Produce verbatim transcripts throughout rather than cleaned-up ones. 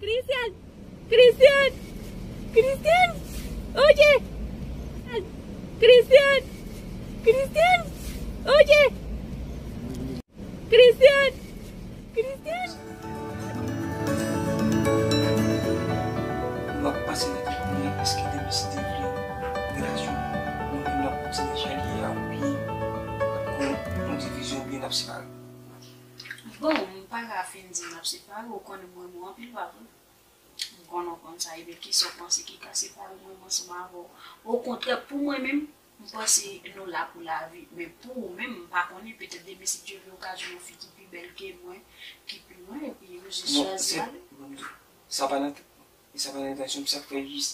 Christian! Christian! Christian! Oye! Christian! Christian! Oye! Christian! Christian! M ap pase nan tèt mwen, èske demen si Dye vle, relasyon mwen menm l ap kontinye jan l ye a, oubyen n ap gen yon divizyon, oubyen n ap separe? Bon, m pa ka fin di n ap separe, ou konnen m renmen w anpil, pa vre? M konnen w konn sa, ebyen, kisa w panse ki ka separe mwen menm ansanm avè w? Okontrè, pou mwen menm, m panse nou la pou lavi. Men pou ou menm, m pa konnen, petèt demen, si Dye vle, ou ka jwenn yon fi ki pi bèl ke mwen, ki pi lwen, epi ou jis chwazi ale. Bon, sa pa nan tèt mwen. E sa pa nan entansyon m, sa k fè jis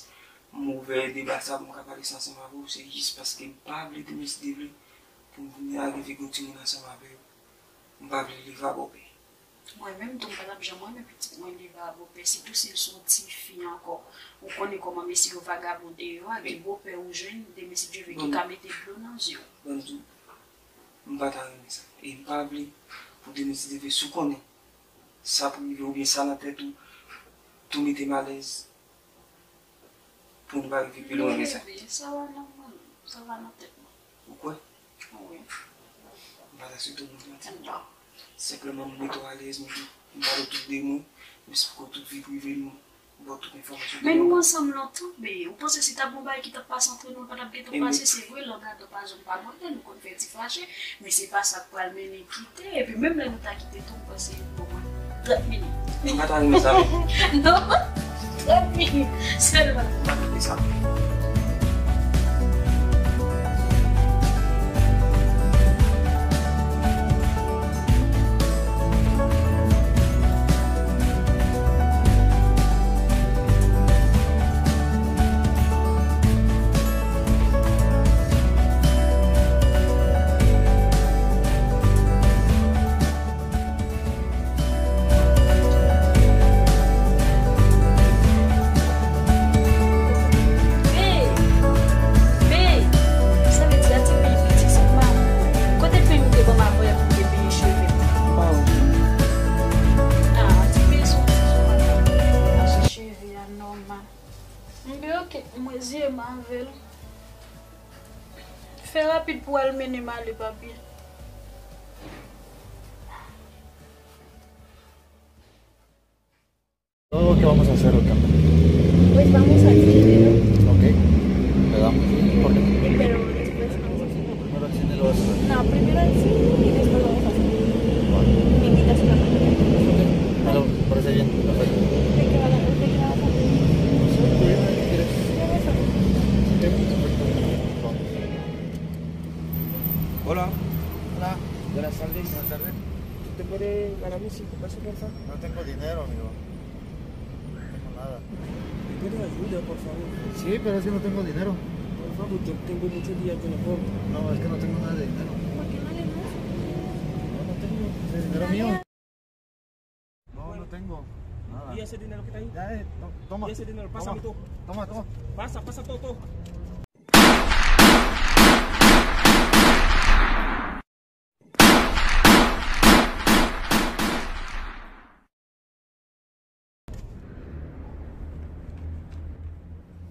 m ouvè deba sa pou m ka pale sa ansanm avè w, se jis paske m pa vle demen, si Dye vle, pou m vin arive gen yon timoun ansanm avè w. M pa vle leve a bòpè. Mwen menm tou, m pa t ap janm renmen pitit mwen leve a bòpè, sitou si l se yon tifi ankò. Ou konnen kòman mesye yo vagabon deyò a, gen bòpè ou jwenn, demen si Dye vle ki ka mete dlo nan je w. Ban m di w, m pa ta renmen sa. E m pa vle pou demen si Dye vle, si w konnen sa pou rive oubyen sa nan tèt ou, tou mete m alèz. Pou nou pa rive pi lwen ke sa. Mwen reve, sa va nan, sa va nan tèt mwen. Ou kwè? Wi. M pa ta swete w bon manti. Non. Senpleman, m mete w alèz, m di, m pale w tout de mwen, m esplike w tout vi prive nou, m ba w tout enfòmasyon de nou. Men nou ansanm lontan, men ou panse si t ap gen yon bagay ki t ap pase antre nou, l pa t ap gentan pase? Se vre, lòt gato pa janm pa mòde, nou konn fè ti fache, men se pa sa k pral mennen kite, epi menm lè nou ta kite tou, m panse li pou mwen trant minit. M pa ta renmen sa, non. Non, trant minit sèlman. M pa ta renmen sa. Hey! Hey! Sa vle di a ti peyi piti se pa mwen. Kote peyi ou te ban m avè pou m te peye cheve m? M pa wè. Ah, ti peyi se yon ti jan mache cheve a nòmal. Mwen oke, mwen ziye m avè l. Fè rapid pou w al mennen m ale, papi. Ok, vamos a hacer otra. Pues vamos al cine, ¿no? Ok. Le damos. ¿Por qué? Pero después vamos a hacer. Primero al cine, luego al cine. No, primero al cine y después vamos a hacer. Bueno. Me invitas una. Ok. Me parece bien. Perfecto. ¿De qué va la, de qué va la película? No sé, tú dime qué quieres. Quiero eso. Ok, perfecto. Vamos. Hola. Hola. Buenas tardes. Buenas tardes. ¿Tú te puedes ganar mis cinco pesos, por favor? No tengo dinero, amigo. No tengo nada. ¿Me puedes ayudar, por favor? Sí, pero es que no tengo dinero. Por favor, yo tengo muchos días que no como. No, es que no tengo nada de dinero. ¿Por qué no le das? No, no tengo. ¿Ese dinero mío? No, no tengo nada. ¿Y ese dinero que está ahí? Ya, eh, to-, toma. ¿Y ese dinero? Pásame todo. Toma, toma. Pasa, pasa todo, todo.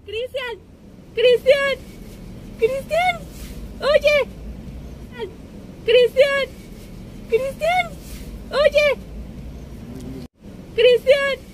Christian! Christian! Christian! Oye! Christian! Christian! Oye! Christian!